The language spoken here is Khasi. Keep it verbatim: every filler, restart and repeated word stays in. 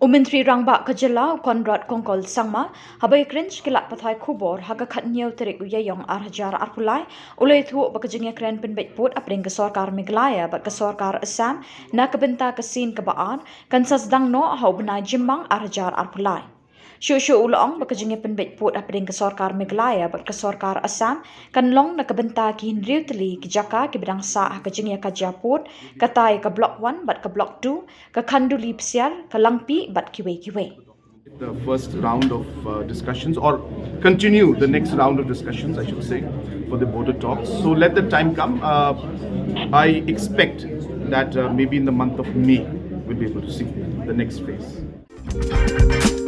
U Myntri Rangbah ka jylla, u Conrad Kongkal Sangma, haba ïakren sha ki lad pathai khubor ha ka khathynñiew tarik u Ïaïong ar hajar arphew lai, u la ïathuh ba ka jingïakren pynbeit pud hapdeng ka sorkar Meghalaya bad ka sorkar Assam na ka bynta ka sien kaba ar kan sa sdang noh ha u bnai Jymmang ar hajar arphew lai. Shuh shuh u la ong ba ka jingïapynbeit pud hapdeng ka sorkar Meghalaya bad ka sorkar Assam kan long na ka bynta ki hynriew tylli ki jaka kiba dang sah ha ka jingïakajia pud, kata ïa ka Block One bad ka Block Two, ka Khanduli Psiar, ka Langpih bad kiwei kiwei. The first round of uh, discussions, or continue the next round of discussions, I should say, for the border talks. So let the time come. Uh, I expect that uh, maybe in the month of May, we'll be able to see the next phase.